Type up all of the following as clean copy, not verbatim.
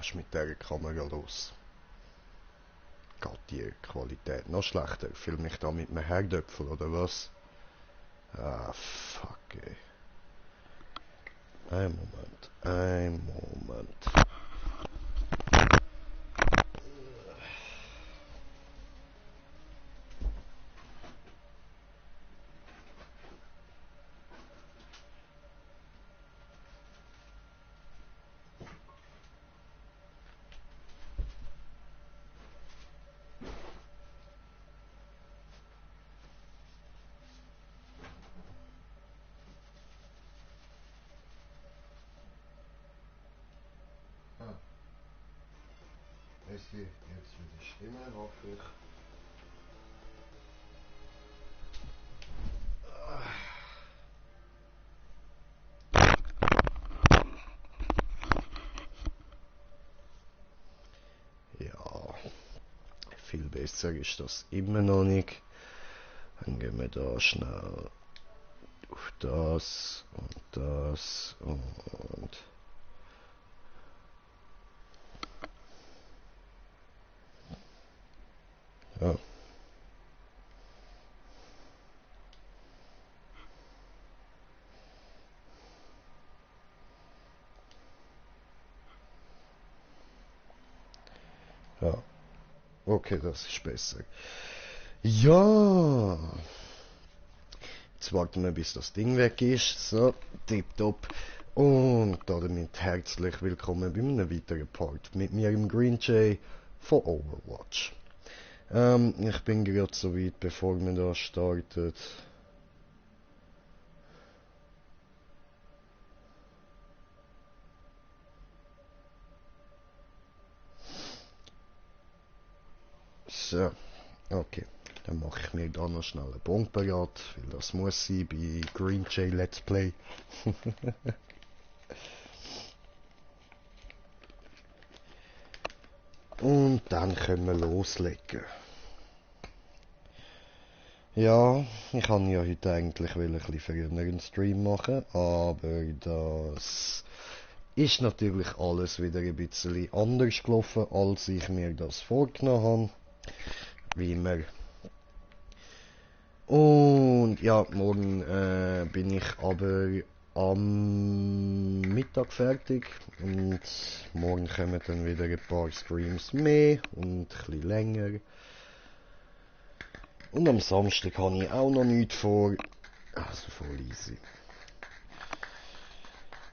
Was ist mit dieser Kamera los? Geht die Qualität noch schlechter? Film mich da mit einem Herdöpfel oder was? Ah, fuck, ey. Ein Moment. Es geht jetzt wieder Stimme, hoffe ich. Ja, viel besser ist das immer noch nicht. Dann gehen wir da schnell auf das und ja. Ja, okay, das ist besser. Ja, jetzt warten wir, bis das Ding weg ist. So, tipptopp. Und damit herzlich willkommen bei einem weiteren Part mit mir im Green Jay von Overwatch. Ich bin gerade so weit, bevor wir da startet. So, okay. Dann mache ich mir da noch schnell einen Punkt parat, weil das muss sein bei Green Jay Let's Play. Und dann können wir loslegen. Ja, ich kann ja heute eigentlich ein bisschen früher einen Stream machen, aber das ist natürlich alles wieder ein bisschen anders gelaufen, als ich mir das vorgenommen habe. Wie immer. Und ja, morgen bin ich aber am Mittag fertig und morgen kommen dann wieder ein paar Streams mehr und ein bisschen länger. Und am Samstag habe ich auch noch nichts vor. Also voll easy.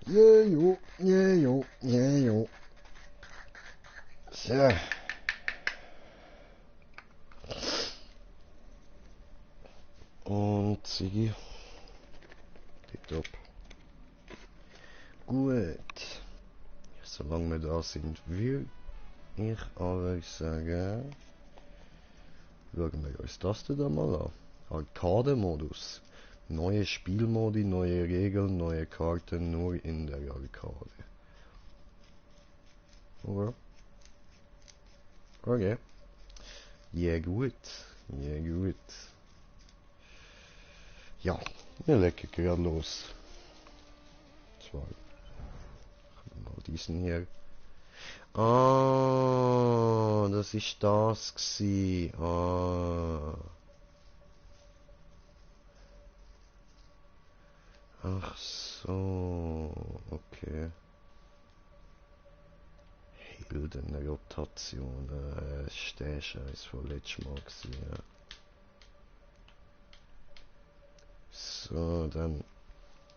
Yeah. So. Und Ziggy. Tipptopp. Gut. Solange wir da sind, würde ich aber sagen, schauen wir uns das da mal an. Arcade-Modus. Neue Spielmodi, neue Regeln, neue Karten, nur in der Arcade. Oder? Okay. Ja gut. Ja, wir legen gerade los. Zwar mal diesen hier. Ah, das ist das gsi. Ah. Ach so, okay. Heldenrotation, das ist der Scheiß von letztes Mal gsi, ja. So, dann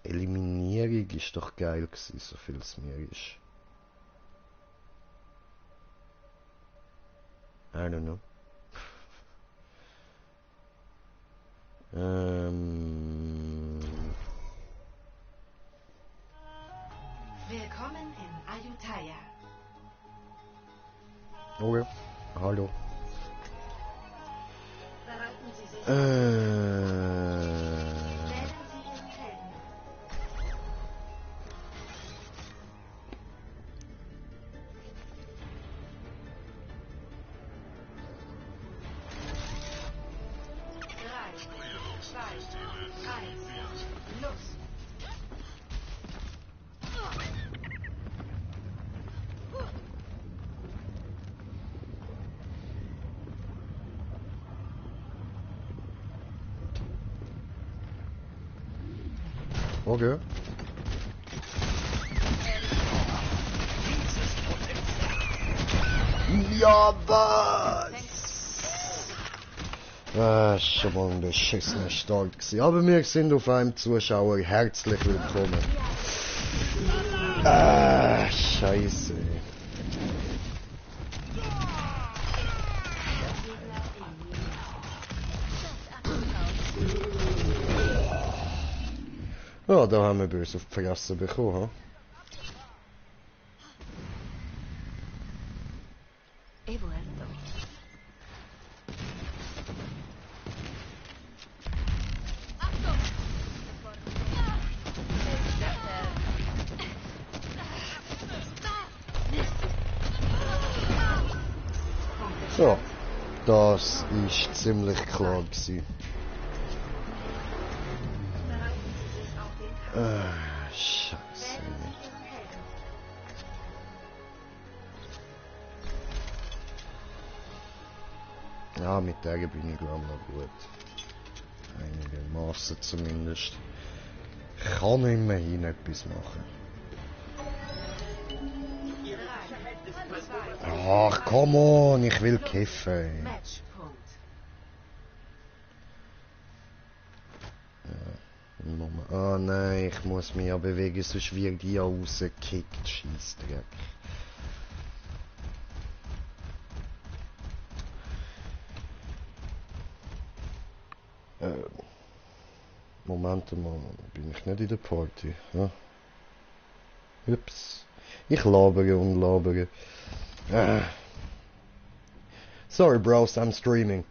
Eliminierung ist doch geil gsi, so viel es mir ist. I don't know. Willkommen in Ayutthaya. Okay, hallo. Bereiten Sie sich Wählen Sie Ihren Helden. Drei, zwei, eins, los! Okay. Ja, was? Das ist schon mal ein beschissener Start gewesen. Aber wir sind auf einem Zuschauer herzlich willkommen. Scheiße. Ja, da haben wir böse auf die Fresse bekommen. He vuelto. So, das ist ziemlich klar gewesen. Bereiten Sie sich auf den Kampf. Scheiße. Wählen Sie Ihren Helden. Ja, mit der bin ich glaube noch gut. Einigermaßen zumindest. Kann immerhin etwas machen. 3, 2, Ach, come on, ich will kiffen. Matchpunkt. Ah nein, ich muss mich ja bewegen, sonst wird die ja rausgekickt. Scheissdreck. Moment mal, bin ich nicht in der Party? Ja? Ups. Ich labere und labere. Sorry, bros, I'm streaming.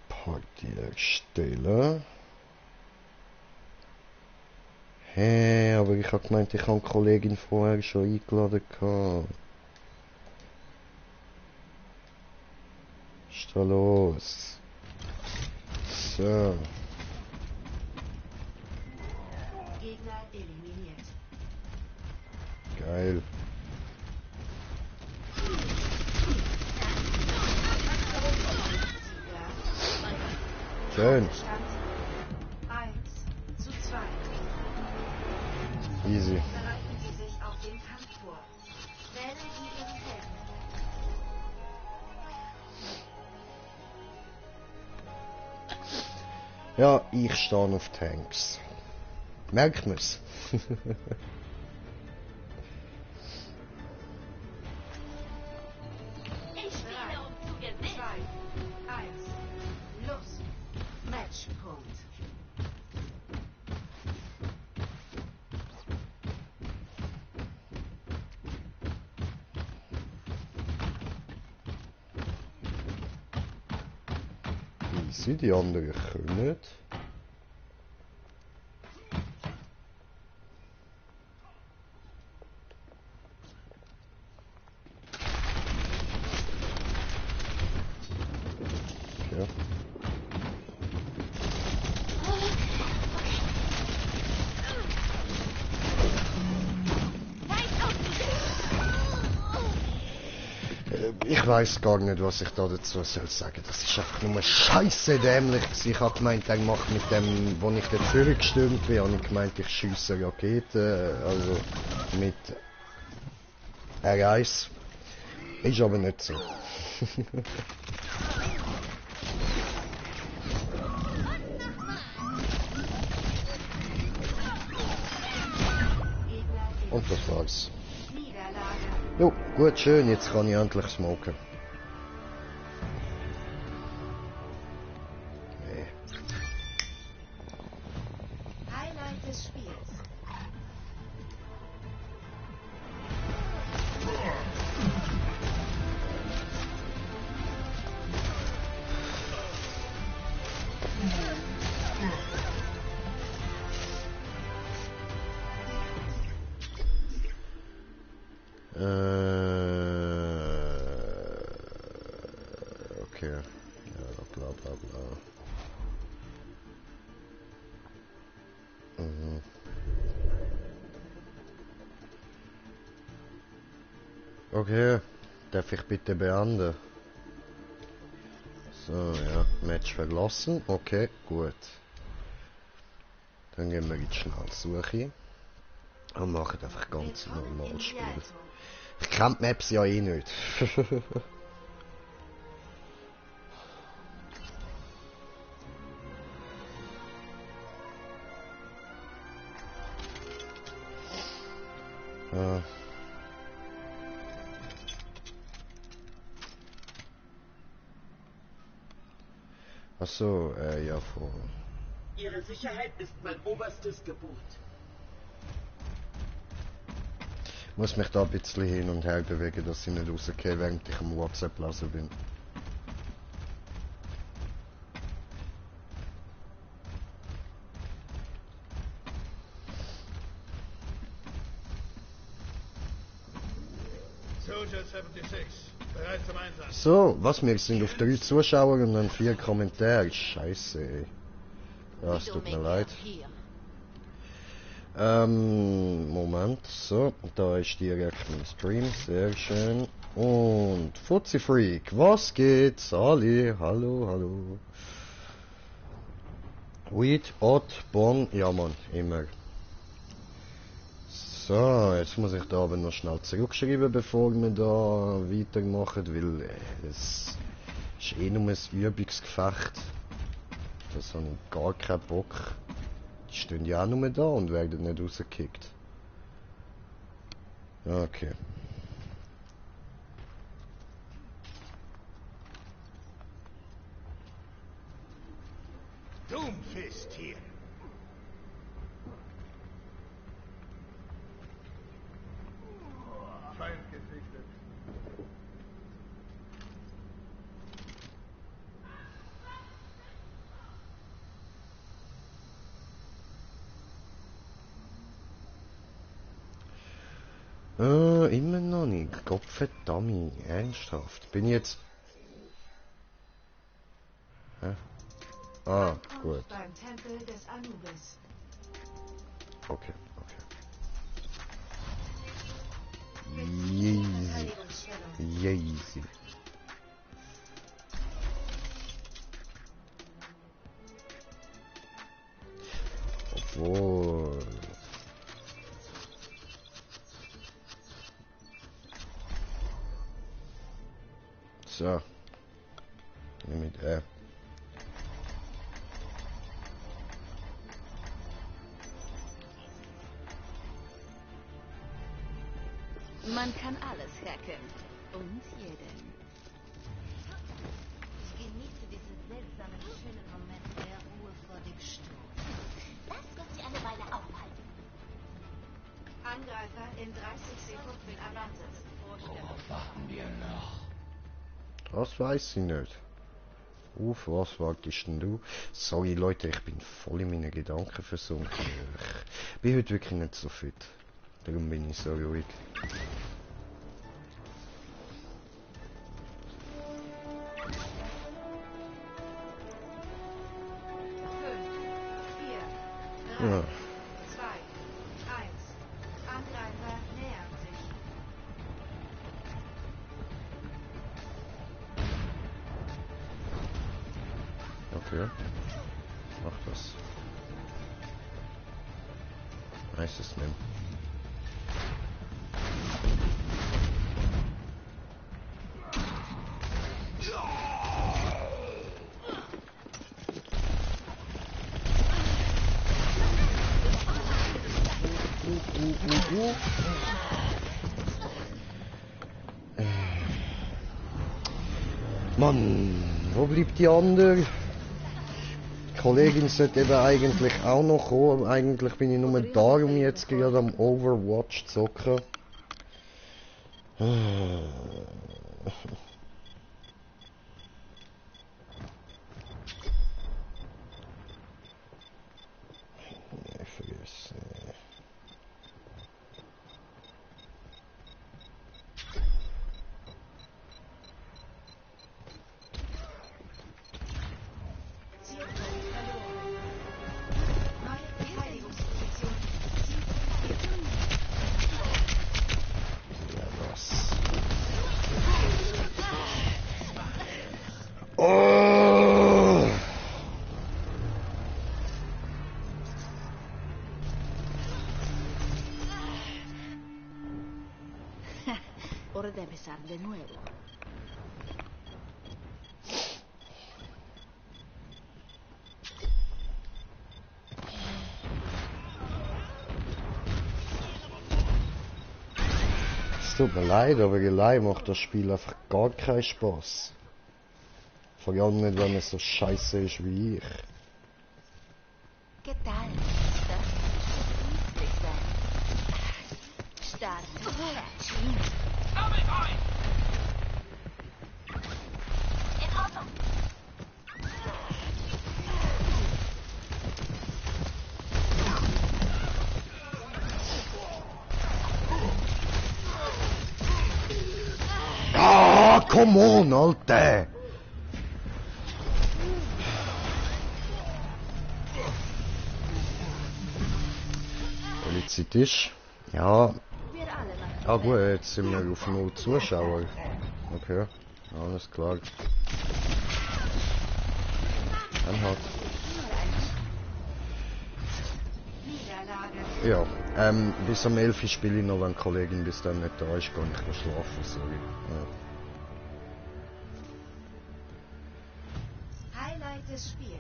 Party erstellen. Hä, aber ich habe gemeint, ich habe die Kollegin vorher schon eingeladen gehabt. Was ist da los? So. Gegner eliminiert. Geil. Schön. Stand 1:2. Easy. Bereiten Sie sich auf den Kampf vor. Wählen Sie Ihren Helden. Ja, ich stehe auf Tanks. Merkt man's? Ich spiele, um zu gewinnen. 2, 1, los. Matchpunkt. Easy, die anderen können. Ja. Ich weiß gar nicht, was ich da dazu soll sagen. Das ist einfach nur scheiße dämlich gewesen. Ich habe gemeint, er macht mit dem, wo ich dort vorgestürmt bin, habe ich gemeint, ich schiesse Raketen, also mit R1. Ist aber nicht so. Und das war's. Niederlage. Jo, gut, schön, jetzt kann ich endlich smoken. Nee. Highlight des Spiels. Okay. Ja, bla bla bla. Mhm. Okay, darf ich bitte beenden? So, ja, Match verlassen. Okay, gut. Dann gehen wir in die Schnellsuche und machen einfach ganz normal Spiel. Ich kenne die Maps ja eh nicht. Ja. Achso, ja, vor. Ihre Sicherheit ist mein oberstes Gebot. Ich muss mich da ein bisschen hin und her bewegen, dass ich nicht rausgehe, während ich am WhatsApp lesen bin. Soldier 76, bereit zum Einsatz. So, was, wir sind auf 3 Zuschauer und dann 4 Kommentare. Scheiße, ey. Ja, es tut mir leid. Moment, so, da ist direkt mein Stream, sehr schön. Und Fuzzy Freak, was geht? Sali, hallo, hallo. Weed, Ott, Bon, ja man, immer. So, jetzt muss ich da aber noch schnell zurückschreiben, bevor wir da weitermachen, weil es ist eh nur ein Übungsgefecht. Das habe ich gar keinen Bock. Die stehen ja auch nur da und werden nicht rausgekickt. Okay. Doomfist hier. Feind gesichtet. Immer noch nicht. Gottverdammt, ernsthaft. Bin ich jetzt... Hä? Ah, gut. Beim Tempel des Anubis. Okay, okay. Easy. Easy. Obwohl... So. Mit Man kann alles hacken. Und jeden. Ich genieße diesen seltsamen, schönen Moment der Ruhe vor dem Sturm. Das wird sie eine Weile aufhalten. Angreifer in 30 Sekunden am Ansatz. Das weiß ich nicht. Auf was wartest denn du? Sorry Leute, ich bin voll in meinen Gedanken versunken. Ich bin heute wirklich nicht so fit. Darum bin ich so ruhig. 4, 3, Ja. 2, 1. Angreifer nähern sich. Okay. Mach das. Nice nehmen. Mann, wo bleibt die andere? Die Kollegin sollte eben eigentlich auch noch kommen. Eigentlich bin ich nur darum jetzt gerade am Overwatch zocken. Ich vergesse. Zielpunkt verloren. Neue Verteidigungsposition. Ja, was? Oh! Hora de empezar de nuevo. Es tut mir leid, aber allein macht das Spiel einfach gar keinen Spaß. Vor allem nicht, wenn es so scheiße ist wie ich. ¿Qué tal? Das könnte nützlich sein. Starten. In Ordnung. Ah, come on, Alter! Welche Zeit ist? Ja, Wir alle machen. ah gut, jetzt sind wir auf 0 Zuschauer. Okay, alles klar. Dann halt. Niederlage. Ja, bis um 11 Uhr spiele ich noch, wenn die Kollegin bis dann nicht da ist, kann ich schlafen, sorry. Highlight des Spiels.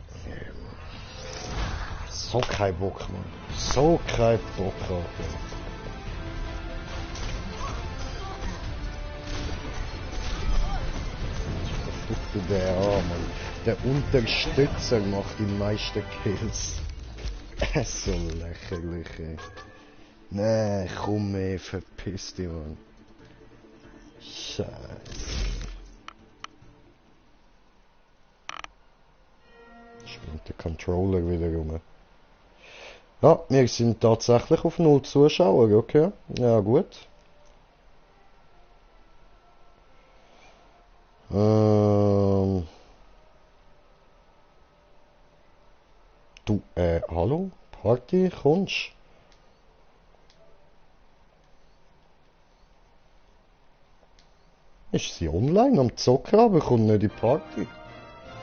So kein Bock, Mann. So kein Bock, Alter. Guck dir den an, Mann. Der Unterstützer macht die meisten Kills. So lächerlich, ey. Nee, komm ey, verpiss dich, Mann. Scheiße. Springt der Controller wieder rum. Ja, wir sind tatsächlich auf 0 Zuschauer, okay? Ja, gut. Du, hallo? Party, kommst? Ist sie online am Zocken, aber kommt nicht in die Party?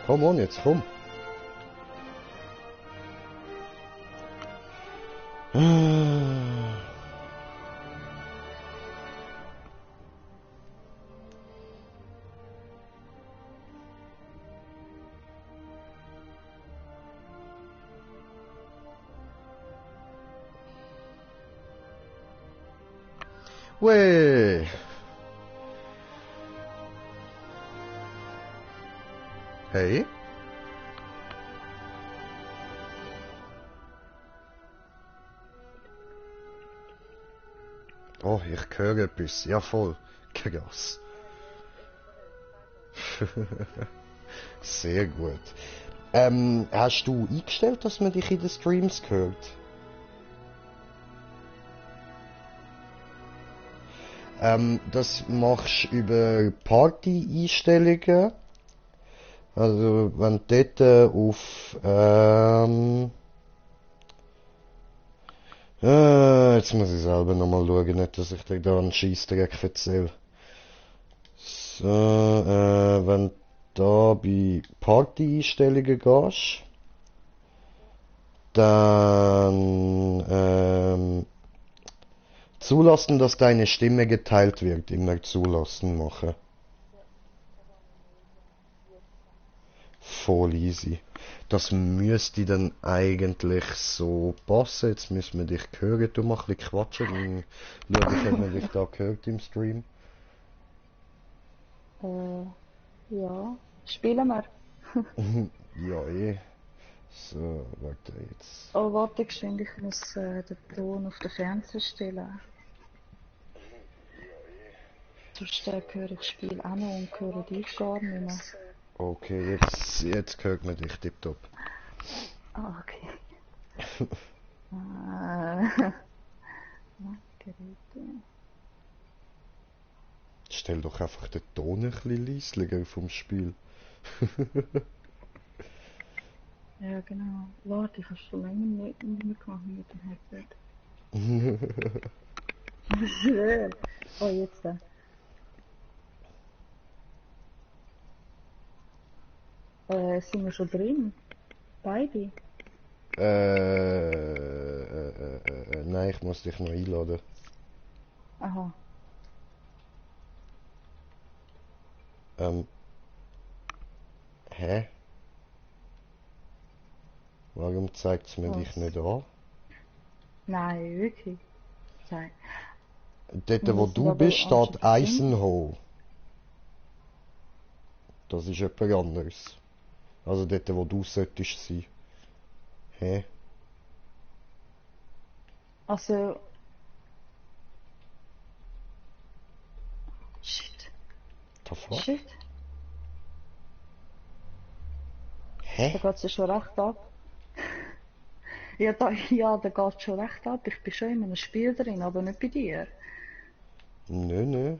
Komm on, jetzt komm. Weh. Hey? Oh, ich höre etwas. Ja, voll. Krass. Sehr gut. Hast du eingestellt, dass man dich in den Streams hört? Das machst du über Party-Einstellungen. Also, wenn du dort auf, jetzt muss ich selber nochmal schauen, nicht, dass ich dir da einen Scheissdreck erzähle. So, wenn du da bei Party-Einstellungen gehst, dann, zulassen, dass deine Stimme geteilt wird, immer zulassen machen. Voll easy. Das müsste dann eigentlich so passen. Jetzt müssen wir dich hören. Du mach ein bisschen quatschen. Dann schau ich, ob man dich da hört im Stream. Ja, spielen wir. Ja, eh. So, warte jetzt. Oh, warte, geschwind, ich muss den Ton auf den Fernseher stellen. Sonst höre ich das Spiel auch noch und höre dich gar nicht mehr. Okay, jetzt hört man dich tipptopp. Ah, okay. Geräte. Stell doch einfach den Ton ein bisschen leislicher vom Spiel. Ja, genau. Warte, ich habe schon länger nicht mehr gemacht mit dem Headset. Ich schwöre. Oh, jetzt. Sind wir schon drin? Beide? Nein, ich muss dich noch einladen. Aha. Hä? Warum zeigt es mir Was? dich nicht an? Nein, wirklich. Nein. Dort, Wir wo müssen du aber bist, steht anscheinend Eisenhow. Das ist jemand anderes. Also dort, wo du solltest sein. Hä? Also. Shit. The fuck? Shit. Da Hä? geht's ja schon recht ab. Ja, da geht's schon recht ab. Ich bin schon in einem Spiel drin, aber nicht bei dir. Nö.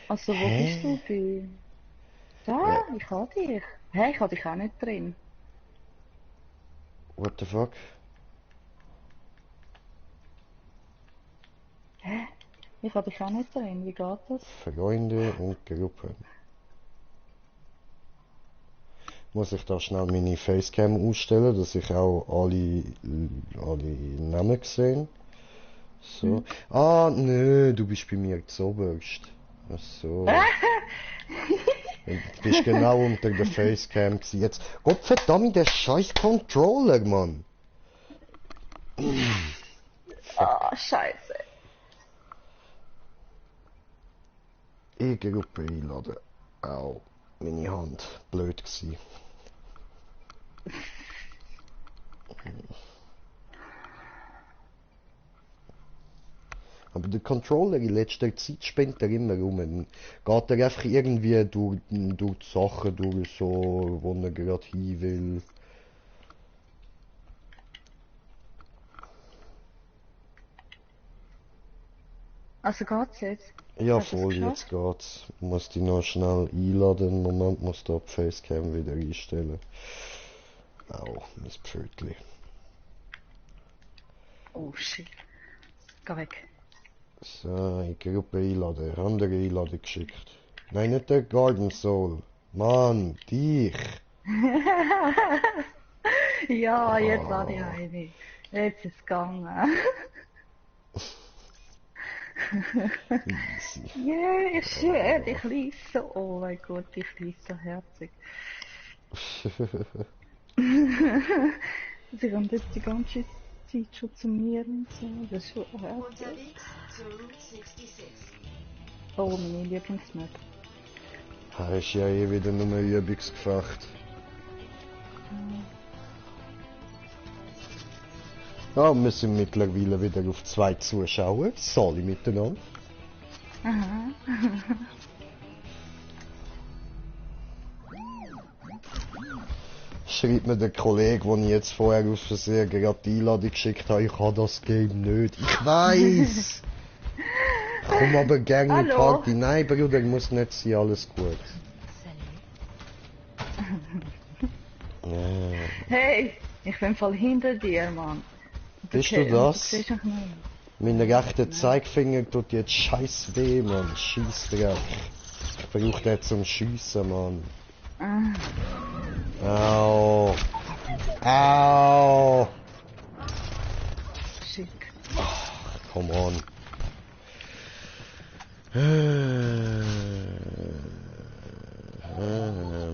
Also, wo Hä? bist du? Bei... Da, ich hab dich. Hä, ich hab dich auch nicht drin. What the fuck? Hä? Ich hab dich auch nicht drin. Wie geht das? Freunde und Gruppen. Muss ich da schnell meine Facecam ausstellen, dass ich auch alle Namen sehe. So. Ah, nö, du bist bei mir zoberst. Ach so. Du bist genau unter der Facecam gewesen. Jetzt, Gottverdammt, der scheiß Controller, Mann. Ah, scheiße. E-Gruppe einladen. Au, meine Hand. Blöd gsi. Aber der Controller in letzter Zeit spinnt er immer rum. Dann geht er einfach irgendwie durch die Sachen durch, so, wo er gerade hin will. Also geht's jetzt? Ja, Hast du es voll, geschafft? jetzt geht's. Muss die noch schnell einladen. Moment, muss da die Facecam wieder einstellen. Au, mein Pfötli. Oh shit. Geh weg. So, in die Gruppe einladen. Andere Einladung geschickt. Nein, nicht der Garden Soul. Mann, dich. Ja, jetzt lade ich eine. Jetzt ist es gegangen. Easy. Yeah, schön, ich liebe so. Oh mein Gott, ich liebe so herzig. Sie kommt jetzt die ganze Zeit schon zu mir und so. Das ist schon herzig. Unterwegs zu Route 66. Oh, meine Lieblingsmap. Das ist ja eh wieder nur ein Übungsgefecht. Ja, wir sind mittlerweile wieder auf 2 Zuschauer. Sali miteinander. Aha. Schreibt mir der Kollege, den ich jetzt vorher aus Versehen gerade die Einladung geschickt habe, ich habe das Game nicht. Ich weiss! Ich komme aber gerne in die Hallo? Party. Nein, Bruder, muss nicht sein, alles gut. Ja. Hey, ich bin voll hinter dir, Mann. Bist du das? siehst mich nicht. Mein rechter Zeigefinger tut jetzt scheiß weh, Mann. Scheissdreck. Ich brauche den zum Schiessen, Mann. Au. Au. Schick. Come on.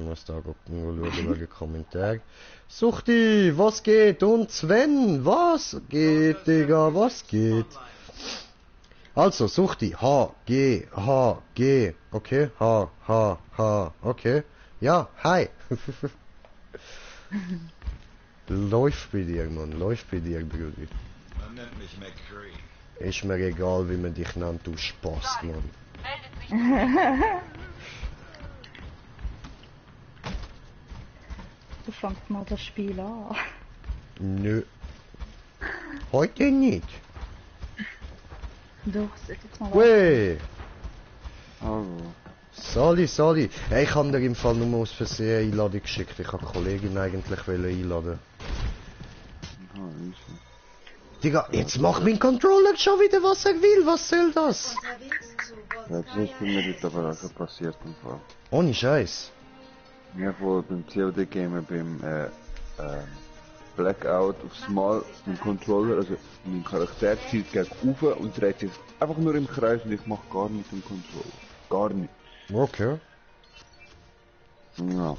Muss da gucken, schauen, Kommentar. Suchti, was geht? Und Sven, was geht, Digga, was geht? Also, Suchti, H, G, okay, H, okay. Ja, hi. Läuft bei dir, Mann, läuft bei dir, Brudi. Man nennt mich McCree. Ist mir egal, wie man dich nennt, du Spaß, Mann. Du fangst mal das Spiel an. Nö. Heute nicht. Doch, sag jetzt mal. Wey. Hallo. Sali. Hey, ich habe dir im Fall nur aus Versehen Einladung geschickt. Ich habe die Kollegin eigentlich einladen. Ah, easy. Digga, jetzt macht mein Controller schon wieder, was er will. Was soll das? Unterwegs zu Ja, das ist bei mir jetzt aber auch schon passiert im Fall. Ohne Scheiß. Ja, beim COD-Gamer, beim Blackout aufs Mal mit dem Controller, also mein Charakter zieht gegen rauf und dreht sich einfach nur im Kreis und ich mach gar nichts mit dem Controller. Gar nicht. Okay. Ja.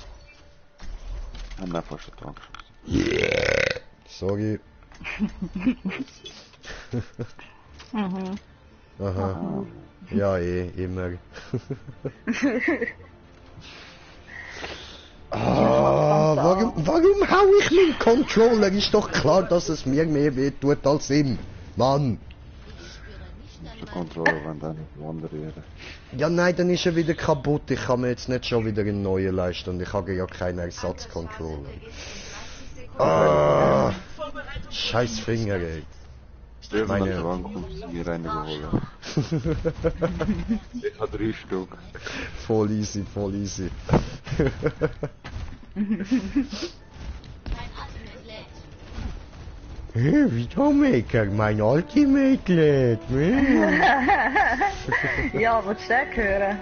Haben wir fast dran geschossen. Sorry. Aha. Ja, immer. Warum hau ich meinen Controller? Ist doch klar, dass es mir mehr weh tut als ihm. Mann. Der Controller, wenn dann wandern. Ja, nein, dann ist er wieder kaputt. Ich kann mir jetzt nicht schon wieder einen neuen leisten und ich habe ja keinen Ersatzcontroller. Ah, scheiß Finger, ey. Irgendwann Meine- kommst du mir eine geholt. Ich habe 3 Stück. Voll easy, voll easy. Videomaker, mein Ultimate lädt. Ja, willst du den hören?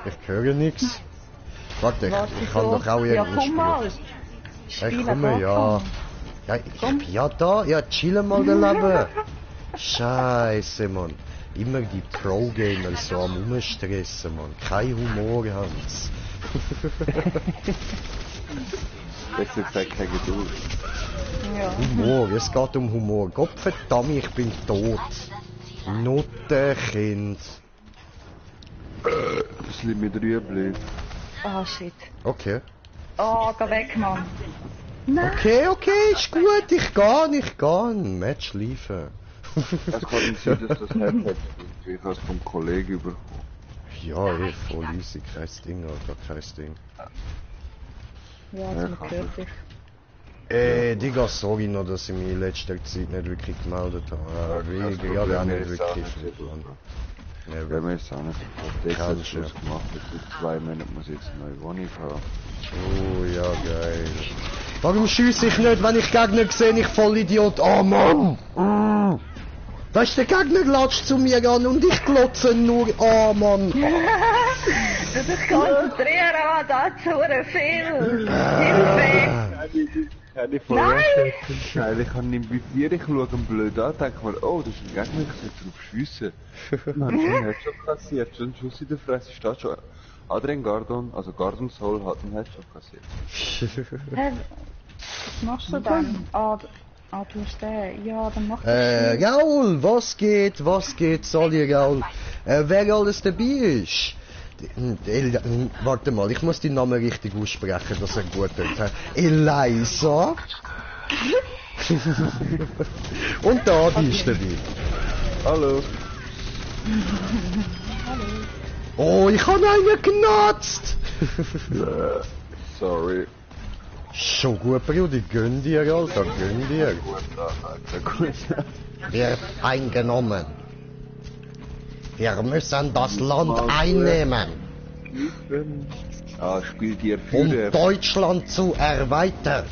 Ich höre nix. Warte, ich kann doch auch Ja, irgendwo komm mal. spielen. Ich Spielen komme, ja. Ja, ich bin ja da. Ja, chillen mal daneben. Scheiße, Mann. Immer die Pro-Gamer so am Umstressen, Mann. Kein Humor haben's. Besser gesagt, keine Geduld. Ja. Humor, es geht um Humor. Gott verdammt, ich bin tot. Nuttenkind. Ein bisschen mit Rüebli. Ah, shit. Okay. Oh, geh weg, Mann. Nein. Okay, ist gut, ich kann. Match liefern. Es kann nicht sein, dass das Headset ist. Ich habe es vom Kollegen bekommen. Ja, voll easy, kein Ding, Alter, kein Ding. Ja, Ja, man kann hört dich. Digga, sorry noch, dass ich mich in letzter Zeit nicht wirklich gemeldet habe. Weniger, ja, auch nicht wirklich. Mann. Wir Never. haben jetzt auch nicht den Kannst Schluss ja. gemacht. Jetzt in 2 Monaten muss ich jetzt eine neue Wohnung haben. Oh, ja, geil. Warum schiesse ich nicht, wenn ich Gegner sehe, ich voll Idiot? Oh, Mann! Weißt du, der Gegner latscht zu mir an und ich glotze nur. Oh, Mann! Du dich konzentrieren, Mann, das ist viel. Hilfe! Keine Nein! Nein, ich kann ihn visieren, ich schaue ihn blöd an, denke mir, oh, das ist ein Gegner, ich sollte drauf schiessen. Nein, schon Headshot kassiert, schon ein Schuss in der Fresse, steht schon. Adrian Gardon, also Gardon Soul hat einen Headshot kassiert. Hä, was machst du dann? Ah, du hast den. Ja, dann mach das. Raul, was geht, Sali Raul? Wer alles dabei ist? Warte mal, ich muss den Namen richtig aussprechen, dass er gut wird. Eliza. Und da ist dabei. Hallo. Oh, ich habe einen genutzt! Sorry. Schon gut, Brudi, gönn dir, Alter, gönn dir. Wird eingenommen. Wir müssen das Land einnehmen, Ah, spielt ihr um Führer. Deutschland zu erweitern.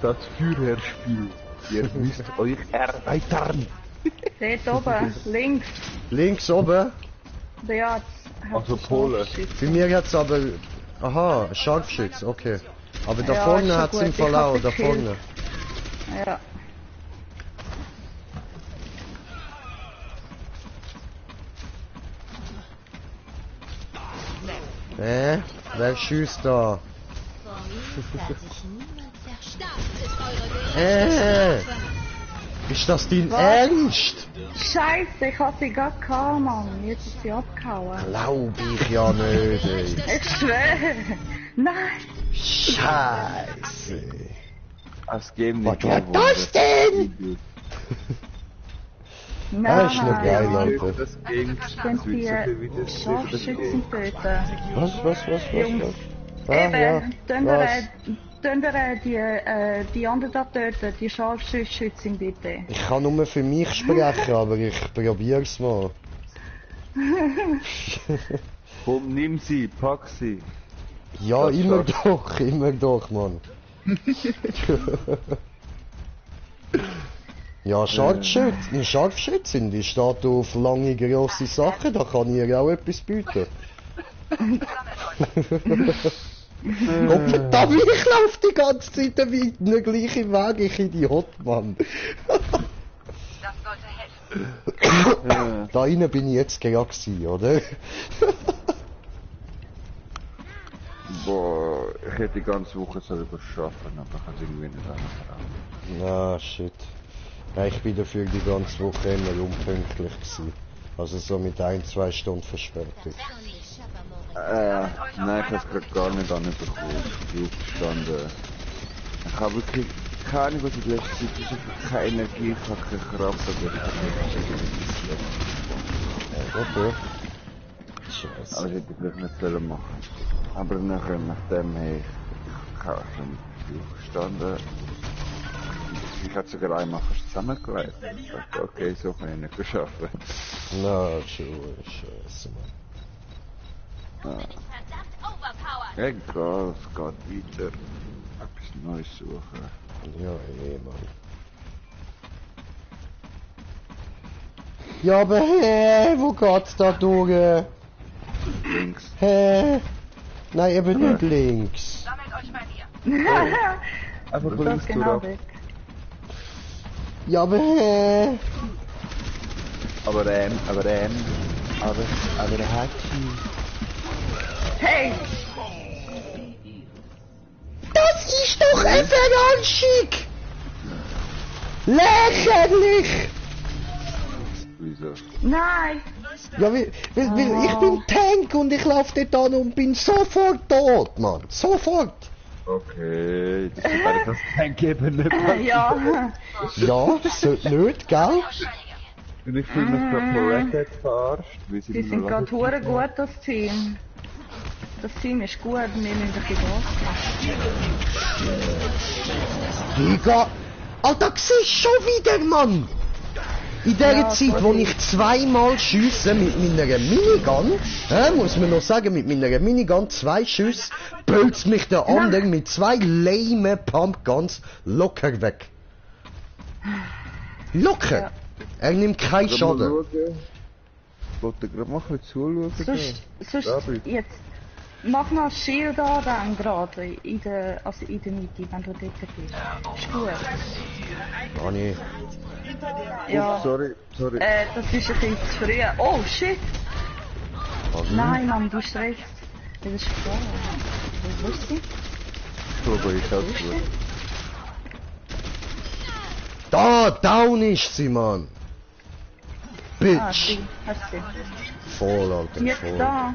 Das Führerspiel. Ihr müsst euch erweitern. Dort oben, links. Links oben. Ja, Also Polen. Für mir hat's aber... Aha, Scharfschütz, okay. Aber da Ja, vorne ist schon hat's gut, im Fall ich hab auch, da gekillt. vorne. Ja. Wer schießt da? Ist das dein Was? Ernst? Scheiße, ich hab sie gerade gehabt, Mann. Jetzt ist sie abgehauen. Glaub ich ja nicht, ey. Ich schwöre. Nein. Scheiße. Das Game Was nicht war das denn? Nein. Das ist noch geil, Alter. Das Game Könnt ihr Scharfschützen töten? Was? Jungs, eben, tun wir die anderen da töten, die Scharfschützen bitte. Ich kann nur für mich sprechen, aber ich probier's mal. Komm, nimm sie, pack sie. Ja, Das immer schaffst doch, Mann. Ja, Scharfschützin, die steht auf lange, grosse Sachen, da kann ich ihr auch etwas bieten. Gott verdammt, ich lauf die ganze Zeit den gleichen Weg, ich Idiot, Mann. Das sollte helfen. Da innen bin ich jetzt gerade gewesen, oder? Boah, ich hätte die ganze Woche so überschaffen, aber ich kann es irgendwie nicht anfangen. Ah, shit. Ja, ich bin dafür die ganze Woche immer unpünktlich gewesen. Also so mit 1-2 Stunden Verspätung. Nein, ich hab's gerade gar nicht anbekommen. Ich bin aufgestanden. Ich habe wirklich keine Ahnung, was in der letzten Zeit ist. Ich habe keine Energie, ich habe keine Kraft, aber ich habe nicht Okay. Scheiße. aber ich hätte vielleicht nicht sollen machen. Aber nachdem hey, ich habe schon aufgestanden. Ich habe sogar einmal fast zusammengelegt. Ich dachte, okay, so kann ich nicht geschaffen. Na, scheiße, Mann. Verdammt overpowered. Egal, es geht weiter. Etwas Neues suchen. Ja, Mann. Ja, aber hä, wo geht's da durch? Links. Hä? Nein, eben nicht links. Sammelt euch bei mir. Einfach Das links genau durch. weg. Ja, aber hä? Aber der hat Hey! Das ist doch ein Verarschung! Lächerlich! Wieso? Nein! Ja, weil ich bin Tank und ich laufe dort an und bin sofort tot, Mann. Sofort! Okay, das ist bei das Tank-Geben nicht passiert. Ja! Ja, sollte nicht, gell? Und ich fühle mich gerade von Red Dead verarscht. Wie sie Die sind gerade hure gut, das Team. Das Team ist gut, wir müssen ein bisschen Gas machen. Digga! Alter, siehst du schon wieder, Mann! In der Ja, Zeit, wo ich zweimal schiesse mit meiner Minigun, muss man noch sagen, mit meiner Minigun 2 Schüsse, pölzt mich der andere mit 2 lame Pumpguns locker weg. Locker! Ja. Er nimmt keinen Schaden. Ich wollte gerade mal ein bisschen zuschauen. Sonst David. jetzt, mach mal das Shield an, dann gerade, in der Mitte, wenn du dort bist. Ist gut. Anni, Ja. Sorry. Das ist ein bisschen zu früh. Oh, shit! Nein, Mann, du stresst. Das ist klar. Wo ist sie? So, aber ich hab's gut. da, down ist sie, Mann! Ah, Bitch! sie. Hast du sie? Voll, Alter, Jetzt voll. da.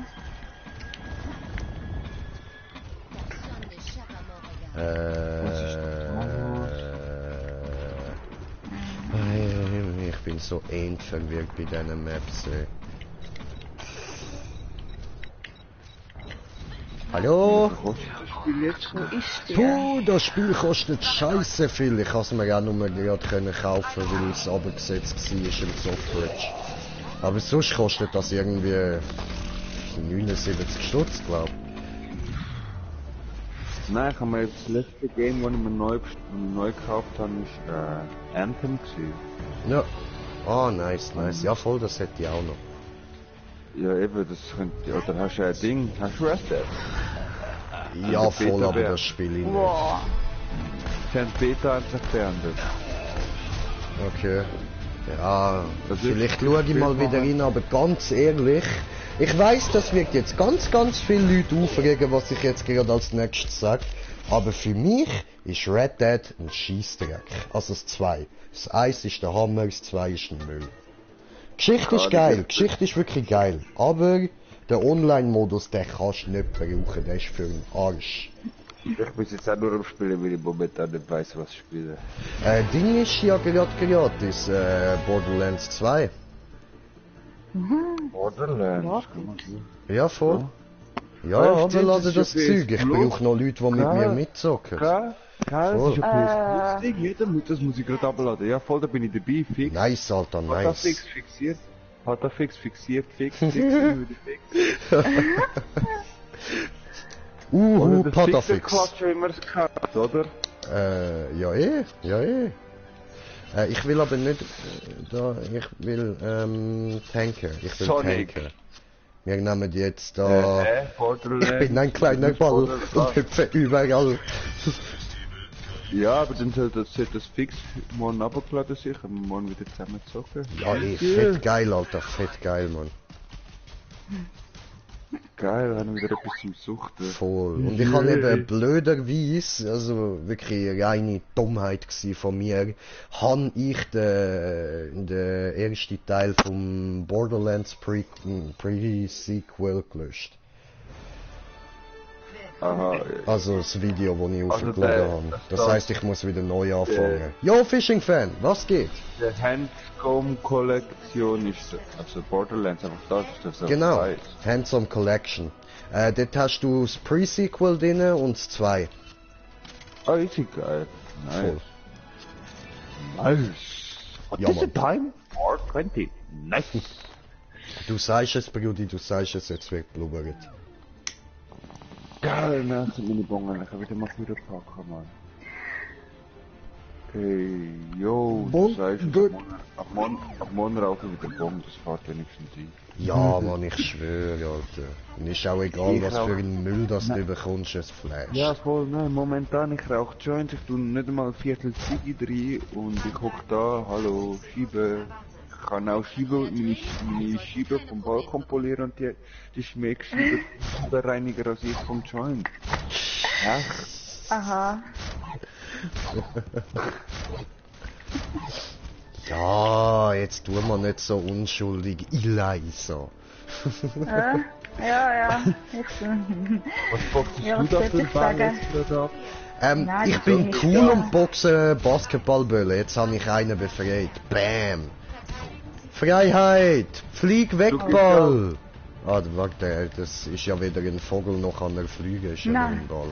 Ich bin so endverwirrt bei diesen Maps, ey. Hallo? Wo ist die? Das Spiel kostet scheiße viel. Ich konnte es mir auch nur gerade kaufen, weil es abgesetzt war im Software. Aber sonst kostet das irgendwie 79 Stutz, glaub. Nein, ich habe mir das letzte Game, das ich mir neu gekauft habe, ist Anthem gewesen. Ja. Ah, nice. Ja, voll, das hätte ich auch noch. Ja, eben, das könnte. Oder hast du ein Ding? Hast du Red Dead? Ja, der voll, Beta aber wär- das spiele ich nicht. Wow. Sie haben die Beta einfach beendet. Okay. Ja, Das ist- vielleicht schaue ich mal wieder rein, aber ganz ehrlich, ich weiss, das wird jetzt ganz viele Leute aufregen, was ich jetzt gerade als nächstes sage, aber für mich ist Red Dead ein Scheissdreck. Also das 2. Das 1 ist der Hammer, das 2 ist ein Müll. Geschichte ist geil, Geschichte ist wirklich geil, aber der Online-Modus, den kannst du nicht brauchen, der ist für einen Arsch. Ich bin jetzt auch nur am Spielen, weil ich momentan nicht weiss, was ich spiele. Ding ist ja gerade gratis, Borderlands 2. Borderlands. Ja, voll. Ja, Ja, aber stimmt, lade das das ist ja Zeug. Ich Plus. brauche noch Leute, die mit Ja. mir mitzocken. Klar, das Voll. ist ein Plus-Ding. Jeder muss, das muss ich gerade abladen. Ja, voll, da bin ich dabei. Fix. Nice, Alter, Hat er nice. fix fixiert? Hat er fix fixiert? Fix, wieder fix. Oder das Patafix. Quatsch, wie man es kennt, oder? Ja eh. Ich will aber nicht, ich will, Tanker. Ich will Sonic. Tanker. Wir nehmen jetzt da... Borderlands. Ich bin ein kleiner Ball und hüpfe überall. Ja, aber dann sollte das fix morgen runtergeladen sein, können wir morgen wieder zusammen zocken. Ja, fett geil, Alter, fett geil, Mann. Geil, haben wir wieder etwas zum Suchten. Voll. Und ich habe eben blöderweise, also wirklich eine reine Dummheit gsi von mir, habe ich den ersten Teil vom Borderlands Pre-Sequel gelöscht. Aha, Also das Video, das ich Also aufgeladen habe. Das heisst, ich muss wieder neu anfangen. Yo, Fishing Fan, was geht? die Handscom-Kollektion ist so, also Borderlands, einfach das ist das so Genau, weiß. Handsome Collection. Dort hast du das Pre-Sequel drin und das 2. Ah, ist geil. Voll. Nice. What Ja, is the Mann. time? 4:20. Nice. Du sagst es, Brudi, du sagst es, jetzt wird blubbert. Geil, ne, sind meine Bongen, ich kann wieder mal wieder packen, Mann. Hey, yo, Bon, du sagst, gut. ab morgen rauchen wir wieder Bon, das fährt wenigstens ein. Ja, Mann, ich schwöre, Alter. Und ist auch egal, Ich was auch. für einen Müll das du bekommst, es flasht. Ja, voll, nein, momentan, ich rauche Joints, ich tue nicht einmal ein Viertel Ziggy rein und ich hock da, hallo, schiebe. Ich kann auch meine Schiebe vom Balkon polieren und die Schmeckscheibe reiniger als ich vom Joint. Echt? Aha. Ja, jetzt tun wir nicht so unschuldig Eliza. Ja, ich Was boxst Ja, du was da soll für ich sagen? Ball? Nein, Ich das bin ist cool nicht und boxe Basketballbälle. Jetzt habe ich einen befreit. Bam! Freiheit! Flieg weg, Ball! Ah, warte, das ist ja weder ein Vogel noch an der Flüge, ist ja nur Nein. ein Ball.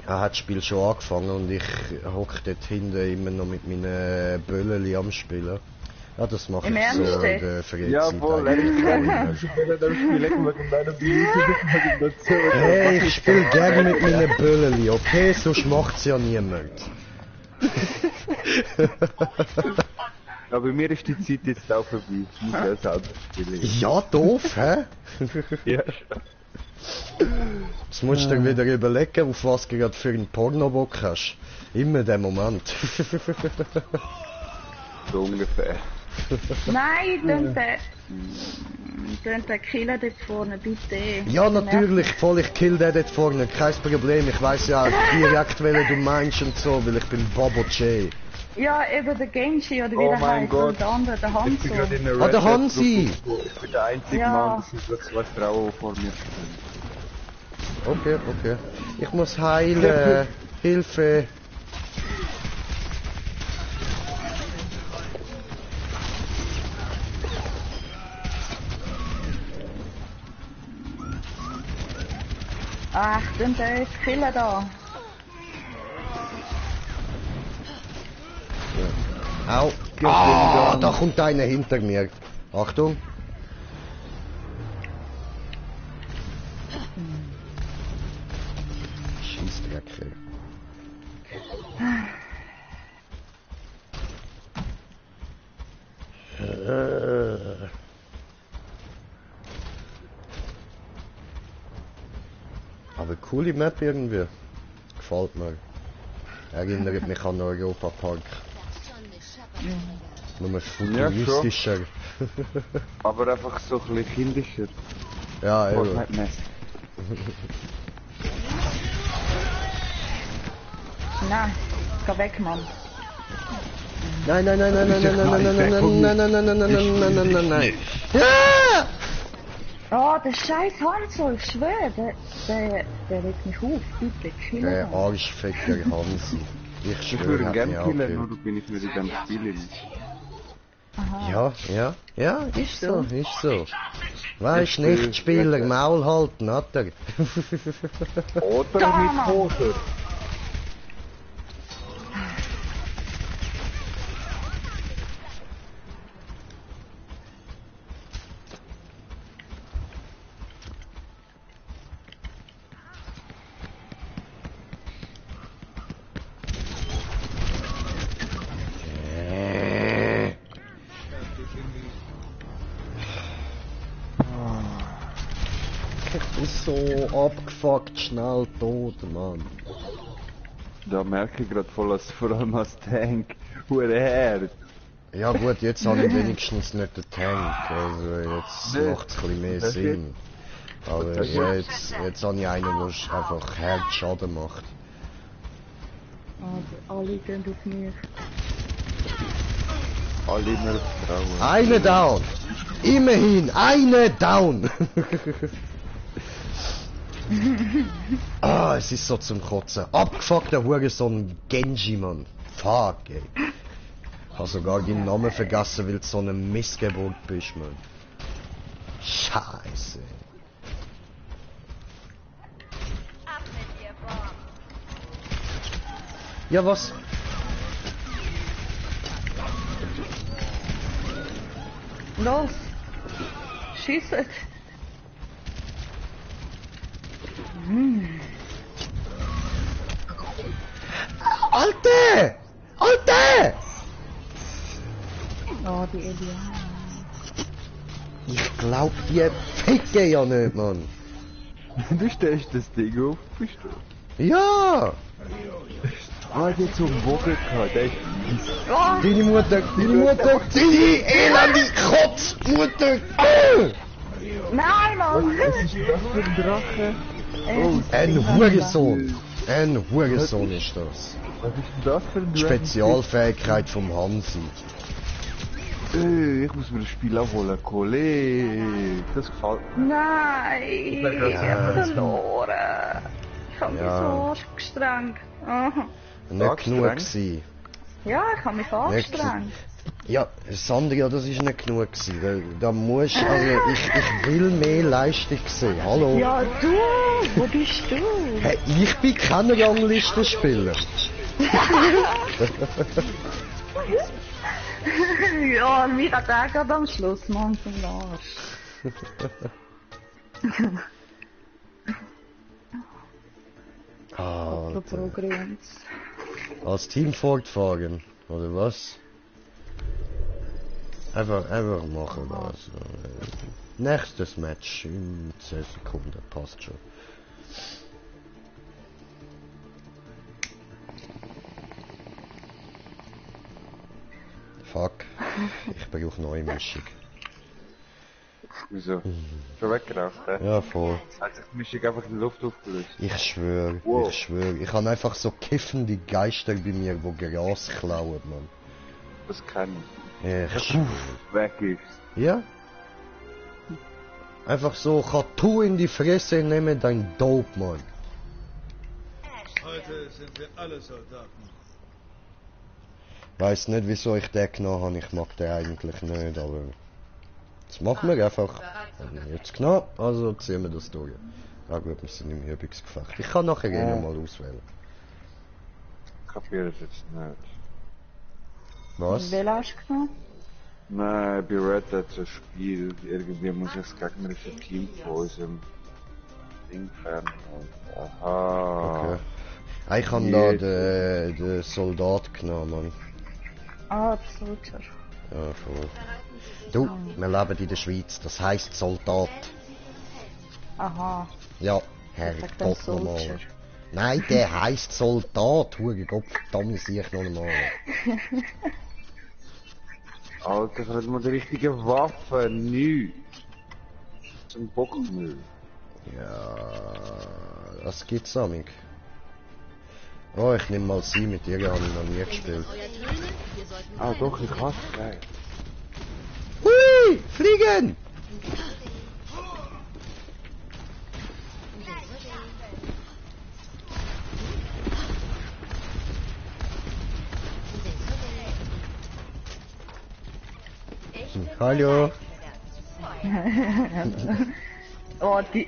Er hat das Spiel schon angefangen und ich hocke dort hinten immer noch mit meinen Bölleli am Spielen. Ja, das mache Im ich Ernst so jetzt? in der Freizeit. Ja, voll, eigentlich. Hey, ich spiele gerne mit meinen Bölleli, okay? Sonst macht's ja niemand. Ja, bei mir ist die Zeit jetzt auch vorbei. Ich muss ja selber spielen. Ja, doof, hä? Ja. Jetzt musst du dir wieder überlegen, auf was du gerade für einen Pornobock hast. Immer der Moment. So ungefähr. Nein, tönt der Killer dort vorne, bitte. Ja, natürlich, voll, ich kill den dort vorne, kein Problem. Ich weiss ja direkt, welchen du meinst und so, weil ich bin Bobo J. Ja, eben der Genji oder wie Oh der mein heißt Gott. und der andere, der Ich Hanzo. bin gerade in einer Ah, der Red Dead Hansi! Gruppe. Ich bin der einzige Ja. Mann, das sind so zwei Frauen, die vor mir stehen. Okay, okay. Ich muss heilen. Hilfe. Ach, tönt der Killer da. Au. Ah, da kommt einer hinter mir. Achtung. Schießdreck, ey. Aber coole Map irgendwie. Gefällt mir. Erinnert mich an Europa Park. Nur futuristischer. Aber einfach so ein bisschen kindischer. Ja, eben. Fortnite-mäßig. Nein, geh weg, Mann. Nein, nein, nein, nein, nein, nein, nein, nein, nein, nein, nein, nein, nein, nein, nein, nein, nein, nein. Ja! Oh, der scheiß Hanzo, ich schwöre, der regt mich auf. Bitte, kill Der ihn. Arschficker Hansi. Ich Ich schwöre, würde ihn hat gerne mich killen, nur auch bin ich nicht in dem Spiel nicht. Aha. Ja, ist so, ist so. Weißt nicht, Spieler, Maul halten, hat er. Oder Da, mit Mann. Hose. bin so abgefuckt schnell tot, Mann. Da merke ich gerade voll, dass vor allem als Tank hure hart. Ja gut, jetzt habe ich wenigstens nicht den Tank, also jetzt Nee. macht es ein bisschen mehr Das Sinn. Aber Das ja, jetzt habe ich einen, der einfach hart Schaden macht. Also, alle gehen auf mich. Alle immer Frauen. Eine down! Immerhin, eine down! Ah, es ist so zum Kotzen. Abgefuckter Hurensohn Genji, Mann. Fuck, ey. Ich habe sogar deinen Namen vergessen, weil du so eine Missgeburt bist, Mann. Scheiße. Ab mit dir, Bob. Ja, was? Los! Schießt! Alte! Alte! Oh, die Eliane. Ich glaub die Ficke ja nicht, Mann. Du stellst das Ding auf, bist du? Ja! Ah, der zum Vogel gehabt, der ist Oh, Deine Mutter, deine elende Kotzmutter! nein, Mann! Was ist das für ein Drache? Ein Hurensohn! Ein Hurensohn ist das. Was ist denn das für ein Drache? Spezialfähigkeit vom Hansi. Ich muss mir das Spiel abholen, Kollege. Das gefällt mir. Nein! Ich hab verloren! Ich hab mich Ja. so angestrengt. Aha. Nicht genug Anstrengend? gewesen. Ja, ich hab mich angestrengt. Ja, Sandra, das ist nicht genug gewesen. Da musst, also ich will mehr Leistung sehen. Hallo? Ja, du! Wo bist du? Hey, ich bin kein Ranglistenspieler. Ja, mich hat er gerade am Schluss, Mann, zum Arsch. Ah, Programms. als Team fortfahren, oder was? Einfach machen das. Nächstes Match in 10 Sekunden, passt schon. Fuck, ich brauche neue Mischung. Wieso? Schon weggeraucht, hä? Ja, voll. Hat sich die Mischung einfach in die Luft aufgelöst. Ich schwöre, Wow. ich schwöre. Ich habe einfach so kiffende Geister bei mir, die Gras klauen, Mann. Das kann Ich ich. schwöre. Weg ist. Ja? Einfach so, kann du in die Fresse nehmen, dein Dope, Mann. Heute sind wir alle Soldaten. Weiß nicht, wieso ich den genommen habe. Ich mag den eigentlich nicht, aber... Jetzt machen wir einfach... Jetzt genommen, also ziehen wir das durch. Ja gut, wir sind im Übungsgefecht. Ich kann nachher eh noch mal auswählen. Kapiere das jetzt nicht. Was? Wen hast du genommen? Nein, bei Red Dead das Spiel, irgendwie muss ich das gegnerische Team von unserem Ding fernhalten. Aha. Okay. Ah, ich habe da den Soldat genommen, Mann. Ah, der Soldier. Ja, voll. Du, wir leben in der Schweiz, das heisst Soldat. Aha. Ja, Sagt der Herrgott nochmal. Soldier. Nein, der heisst Soldat, Huge Gott, verdammt sehe ich noch einmal. Alter, ich habe mal die richtige Waffe, nichts. Zum Bockmüll. Ja, das gibt's amig. Oh, ich nehme mal sie, mit ihr habe ich noch nie gespielt. Ah doch, ich hasse es. Hui, fliegen! Hallo. Oh, die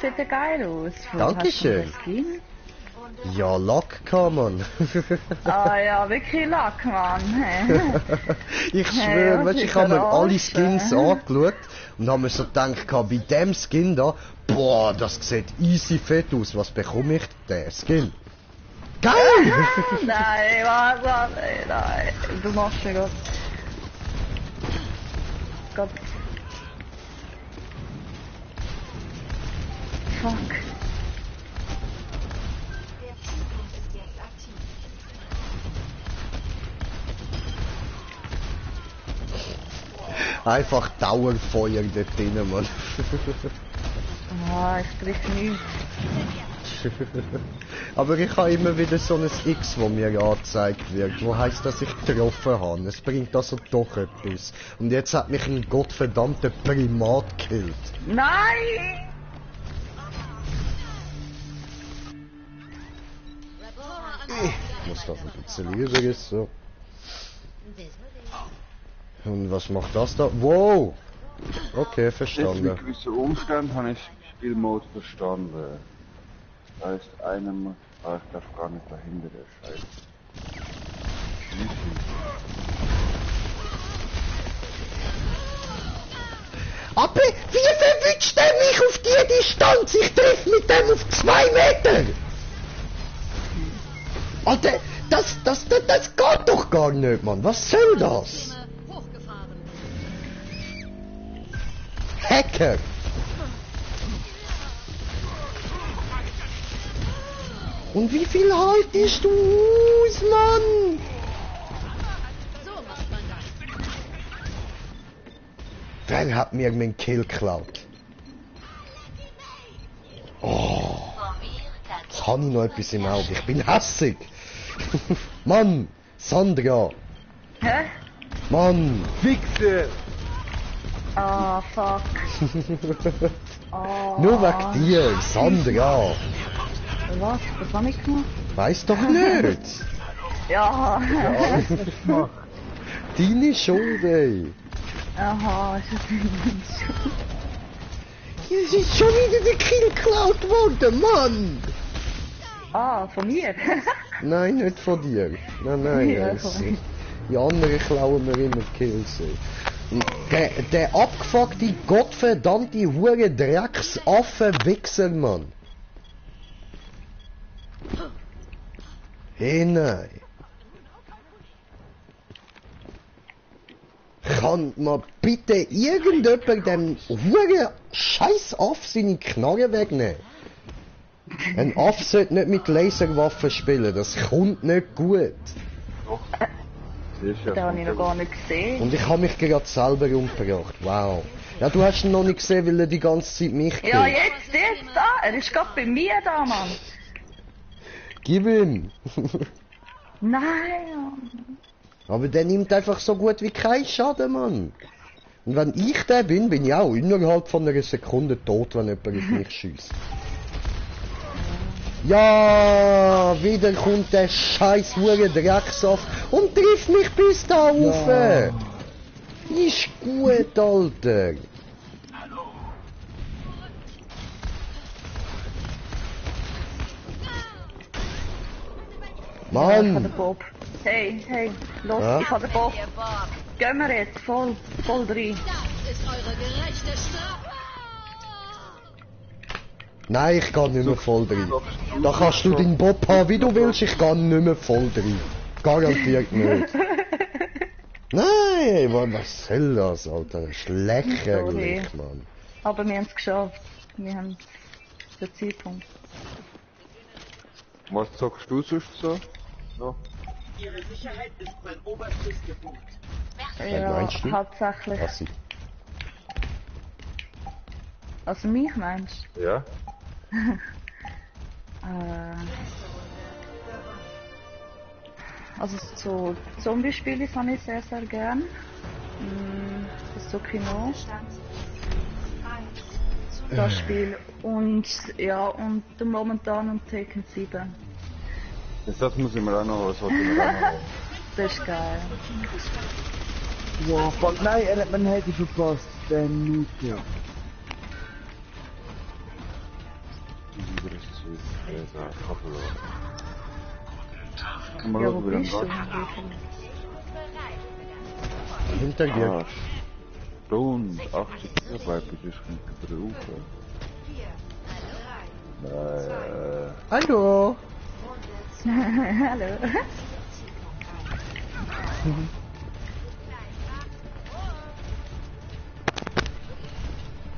sieht ja geil aus. Wo Dankeschön. hast du den Skin? Ja, Lack kann man. Ah ja, wirklich Lack, Mann. Hey. Ich Hey, schwöre, was weißt, ich ist habe mir das? alle Skins angeschaut und habe mir so gedacht, bei dem Skin da, boah, das sieht easy fett aus, was bekomme ich? Den Skin. Geil! Nein, was, nein. Du machst ja Gott. Gott. fuck. Der Zugriff ist jetzt aktiv. Einfach Dauerfeuer dort drinnen, Mann. Ah, ich treffe nichts. Aber ich habe immer wieder so ein X, wo mir angezeigt wird, wo heisst, dass ich getroffen habe. Es bringt also doch etwas. Und jetzt hat mich ein gottverdammter Primat gekillt. Nein! Ich muss das ein bisschen rüber, so. Und was macht das da? Wow! Okay, Jetzt verstanden. mit gewissen Umständen habe ich Spielmode verstanden. Das heisst, einer muss... Ah, ich darf gar nicht dahinter erscheinen. Aber wie verwünscht er mich auf die Distanz? Ich treffe mit dem auf 2 Meter! Alter, das geht doch gar nicht, Mann. Was soll das? Hacker! Und wie viel haltest du aus, Mann? Wer hat mir meinen Kill geklaut? Oh, jetzt habe ich noch etwas im Auge. Ich bin hässig. Mann, Sandra. Hä? Mann. Wichser! Ah, fuck. Oh. Nur wegen dir, Sandra. Was? Was hab ich gemacht? Weiß doch nicht. Ja. Deine Schuld, ey. Aha, ist das nicht so? Es ist schon wieder der Kill geklaut worden, Mann. Ah, von mir? Nein, nicht von dir. Nein, Ja, es- von mir. die anderen klauen mir immer die Kills. Ey. Und der abgefuckte, gottverdammte, hure Drecksaffe-Wichser, Mann. Hey, nein. Kann man bitte irgendjemand dem hure Scheiß-Aff seine Knarre wegnehmen? Ein Aff sollte nicht mit Laserwaffen spielen, das kommt nicht gut. Siehst du, Den habe ich noch gar nicht gesehen. Und ich habe mich gerade selber umgebracht, wow. Ja, du hast ihn noch nicht gesehen, weil er die ganze Zeit mich Ja, killt. jetzt da! Er ist gerade bei mir da, Mann! Gib ihm! Nein! Aber der nimmt einfach so gut wie keinen Schaden, Mann. Und wenn ich der bin, bin ich auch innerhalb von einer Sekunde tot, wenn jemand auf mich schießt. Ja, wieder kommt der scheiß hure Drecksaft und trifft mich bis da rauf. Ist gut, Alter. Ich habe den Mann, Bob. Hey, los, Ja? ich habe den Bob. Ihr Bob. Gehen wir jetzt, voll rein. nein, ich kann nicht mehr voll drin. Da kannst du deinen Bob haben, wie du willst, ich kann nicht mehr voll drin. Garantiert nicht. Nein, Mann, was soll das, Alter? Das ist lächerlich, Mann. Aber wir haben es geschafft. Wir haben den Zeitpunkt. Was sagst du sonst so? No? Ihre Sicherheit ist mein oberstes Gebot. Ja, meinst du? hauptsächlich. Assi. Also mich meinst Ja? also so Zombie-Spiele habe ich sehr, sehr gern. Das so Kino, das Spiel. Und ja, und momentan und Taken 7. Das muss ich mir auch noch, das wollte ich mir auch noch holen. Das ist geil. Wow, fuck, nein, er hat mein Handy verpasst. Der Minute. Wieder ist es wieder. Ich habe verloren. Kann man Ja, schauen, wo wie bist du? lange Hinter geht. dir. Ah, Stunde, 80 GB, das kommt drauf. Hallo. Hallo.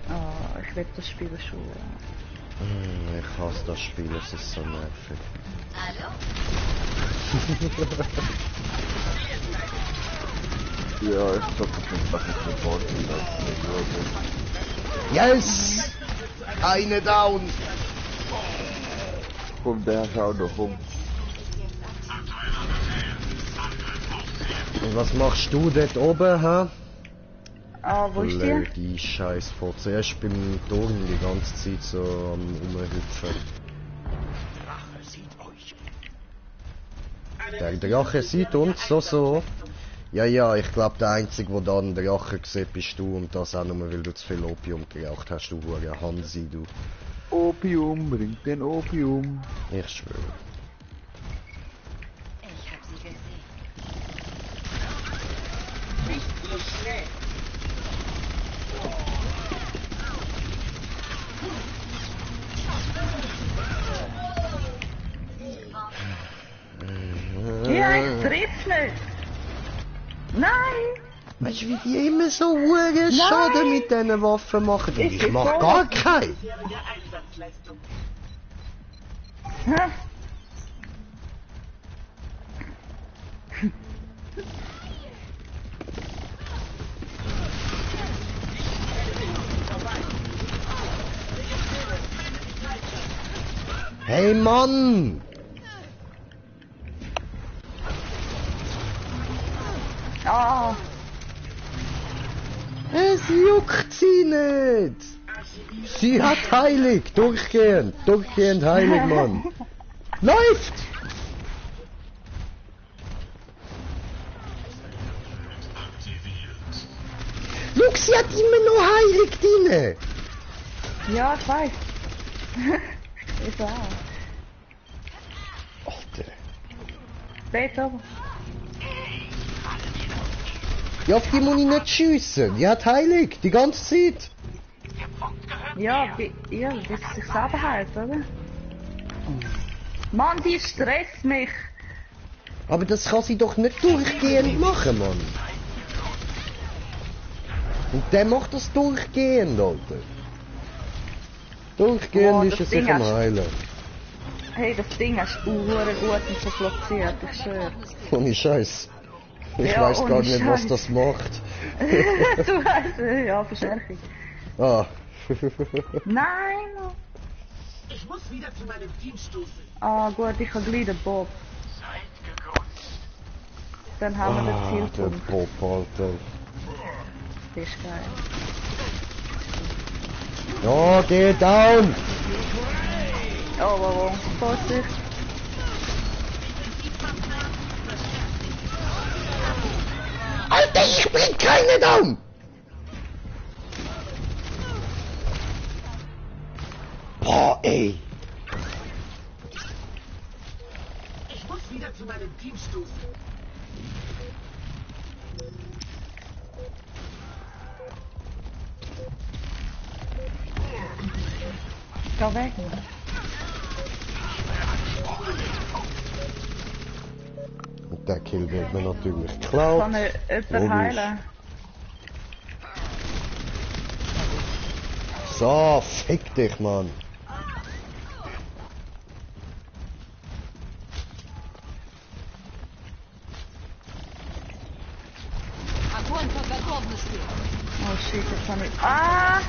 Oh, ich will das Spiel schon. Ich hasse das Spiel, es ist so nervig. Hallo? Ja, ich glaube, das ist einfach nicht Fortnite. Yes! Eine down! Komm, der schau doch um. Und was machst du dort oben, hä? Ah, wo ist die? Die Scheiß vor. Zuerst beim Turm die ganze Zeit so am Rumhüpfen. Der Drache sieht uns so. Ja, ja, ich glaube der Einzige, der da einen Drache sieht, bist du und das auch nur, weil du zu viel Opium geraucht hast, du hure Hansi, du. Opium, bringt den Opium. Ich schwöre. Ich hab sie gesehen. Nicht so schnell. Ja, ich triff's nicht. Nein! Weißt du, wie die immer so hure Schaden mit diesen Waffen machen? Und ich mach gar keinen. Bisherige Einsatzleistung. Hä? Hey Mann! Ah, Es juckt sie nicht! Sie hat heilig, durchgehend heilig, Mann! Läuft! Look, sie hat immer noch heilig drin! ja, ich weiß. Ich auch. Alter. Dort oben. Ja, auf die muss ich nicht schiessen. Die hat heilig, die ganze Zeit. Ja, ja, bis es sich selber heilt, oder? Mann, die stresst mich. Aber das kann sie doch nicht durchgehend machen, Mann. Und der macht das durchgehend, Alter. Durchgehend Boah, ist das es Ding sich am hast- Heilen. Hey, das Ding hast du hure gut und so platziert, ich schwöre. Ohne Scheiß. Ich Ja, weiß gar ohne nicht, was Scheiß. das macht. Du weißt, ja, Verstärkung. Ah. Nein! Ich muss wieder zu meinem Team stoßen. Ah, gut, ich habe gleich den Bob. Dann haben wir den Ah, der Zielpunkt. Bob, Alter. Das ist geil. Ja, geh down! Oh. Vorsicht. Alter, ich bring keine down! Boah, ey. Ich muss wieder zu meinem Team stoßen. Geh weg. Und der Kill wird mir natürlich geklaut. Kann er jemand Logisch. heilen? So, fick dich, Mann. Oh shit, jetzt kann ich... Ah!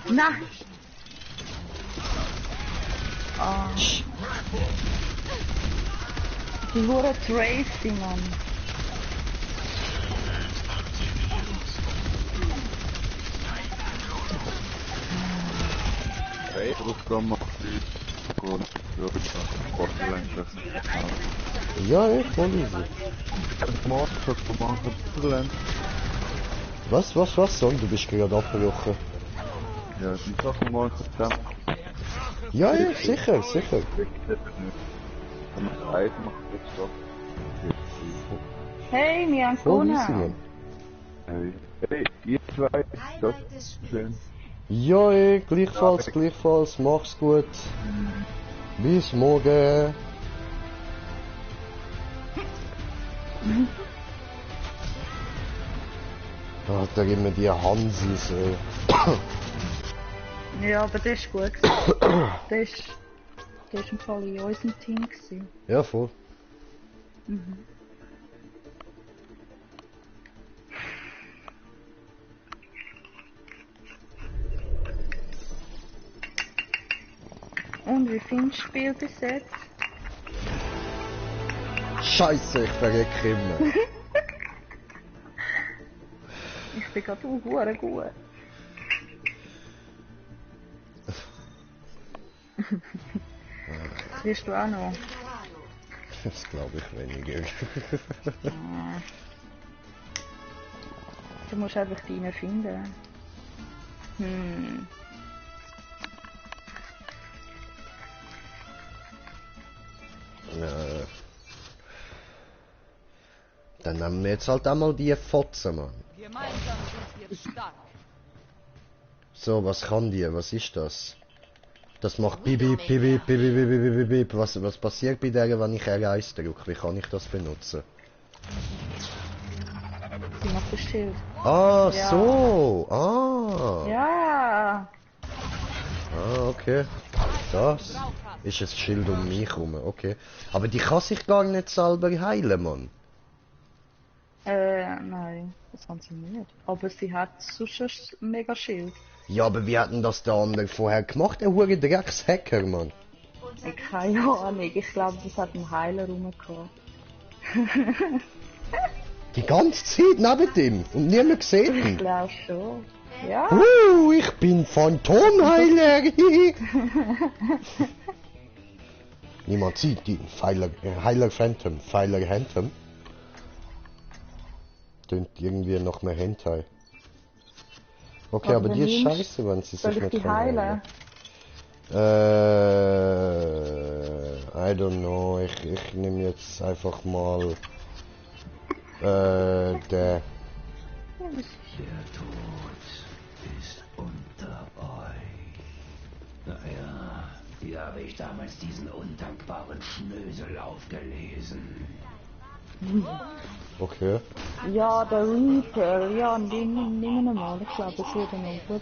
Nein! Ah. Die hure Tracy, Mann. Hey, Rückgang macht die gut. Ja, bitte. Sportgelenk. Ja, ich wollte sie. Was? Sorry, du bist gerade abgebrochen. Ja, die Sachen mal zusammen. Ja, sicher. Wenn man das Eis macht, wird's doch. Hey, wir haben Voll easy, gewonnen. Mann. Hey, ihr zwei, das Highlight des ist schön. Ja, gleichfalls. Mach's gut. Bis morgen. Da hat er immer die Hansis, ey. Ja, aber der ist gut. Der ist im Fall in unserem Team gewesen. Ja, voll. Und wie findest du das Spiel bis jetzt? Scheiße, ich verrecke immer. Ich bin gerade hure gut. Das wirst du auch noch. Das glaube ich weniger. Du musst einfach deine finden. Dann nehmen wir jetzt halt einmal die Fotzen, Mann. Gemeinsam sind wir stark. So, was kann die? Was ist das? Das macht bip bip bip bip bip bip bip bip bip. Was passiert bei der, wenn ich R1 drücke? Wie kann ich das benutzen? Sie macht das Schild. Ah, Ja. so. Ah. Ja! Ah, okay. Das ist ein Schild um mich herum, okay. Aber die kann sich gar nicht selber heilen, Mann. Nein, das kann sie nicht. Aber sie hat sonst ein mega Schild. Ja, aber wie hat denn das der andere vorher gemacht? Der hure Dreckshacker, Mann. Keine Ahnung, ich glaube, das hat einen Heiler rumgehabt. Die ganze Zeit neben ihm und niemand gesehen Ich ihn. glaube schon. Ja? Ich bin Phantomheiler. Niemand sieht ihn. Heiler Phantom. Pfeiler Phantom. Klingt irgendwie noch mehr Hentai. Okay, aber die ist scheiße, wenn sie Soll sich ich nicht die heilen? I don't know. Ich nehme jetzt einfach mal der. Der Tod ist unter euch. Naja, wie habe ich damals diesen undankbaren Schnösel aufgelesen? Okay. Ja, der Reaper, ja, den nehmen wir mal. Ich glaube, das würde noch gut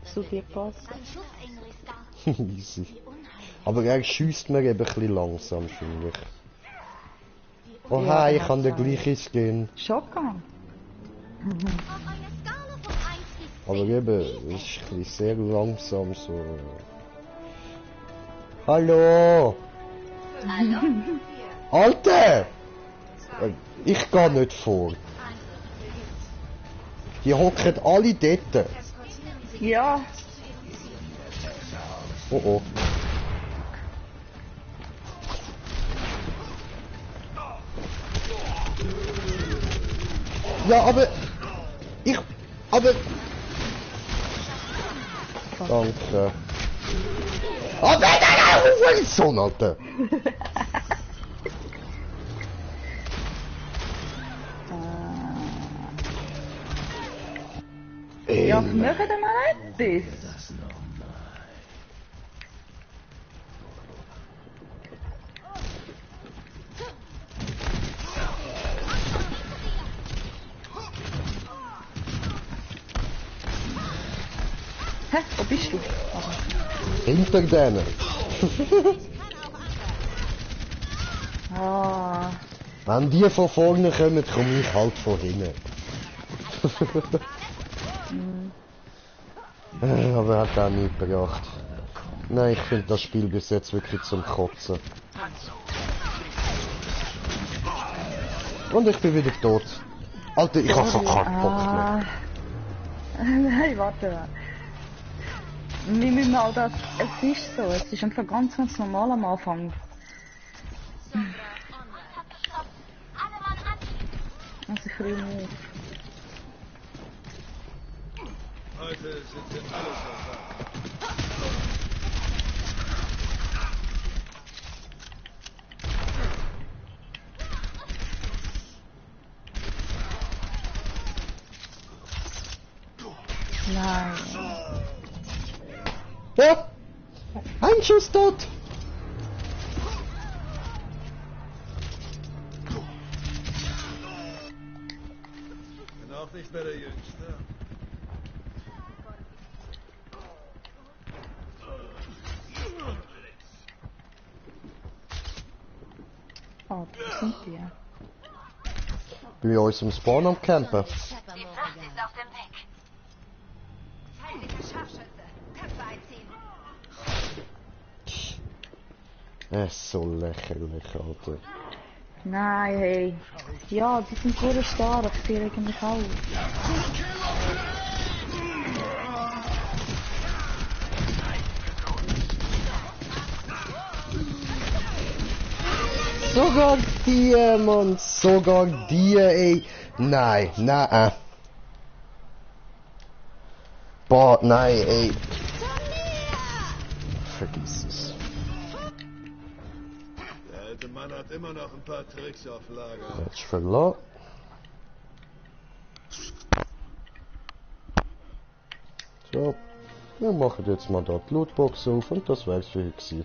zu dir passen. Easy. Aber er schießt mir eben ein bisschen langsam, finde ich. Oh Ja, hey, er ich hat kann den zwei. gleichen Skin. Shotgun. Aber eben, es ist ein bisschen sehr langsam so. Hallo! Hallo? Alter! Ich geh nicht vor. Die hocken alle dort. Ja, Oh oh. Ja, aber... Danke. Oh, nein, Sohn, Alter! ja, machen wir mal etwas. Hä, wo bist du? Hinter denen. Ah, Wenn die von vorne kommen, komme ich halt von hinten. Aber hat auch nichts gebracht. Nein, ich finde das Spiel bis jetzt wirklich zum Kotzen. Und ich bin wieder tot. Alter, ich hab so keinen Bock mehr. Nein, warte. Wir müssen mal das. Es ist so, es ist einfach ganz normal am Anfang. Also ich rühre mich. Heute sind wir alle Soldaten. Nein. Ja! Ein Schuss tot! auch nicht mehr der Jüngste. Oh, das sind die. Bei uns im Spawn am Campen. Die Fracht ist auf dem Weg. Feindlicher Scharfschütze. Köpfe einziehen. Es ist so lächerlich, Alter. Nein, hey. Ja, die sind so stark, die regen mich auf. Sogar die, Mann, sogar die, ey. Nein, nein. Boah, nein, ey. Vergiss es. Der alte Mann hat immer noch ein paar Tricks auf Lager. Jetzt verlassen. So, wir machen jetzt mal da die Lootbox auf und das wär's für heute gewesen.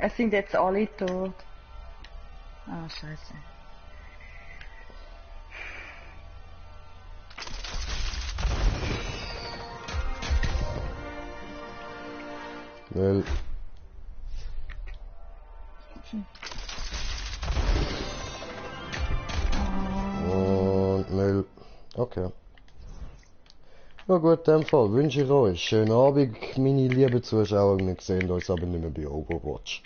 Es sind jetzt alle tot. Ah, scheiße. Weil... Und Müll. Okay. Na gut, in dem Fall wünsche ich euch einen schönen Abend, meine lieben Zuschauer. Wir sehen uns aber nicht mehr bei Overwatch.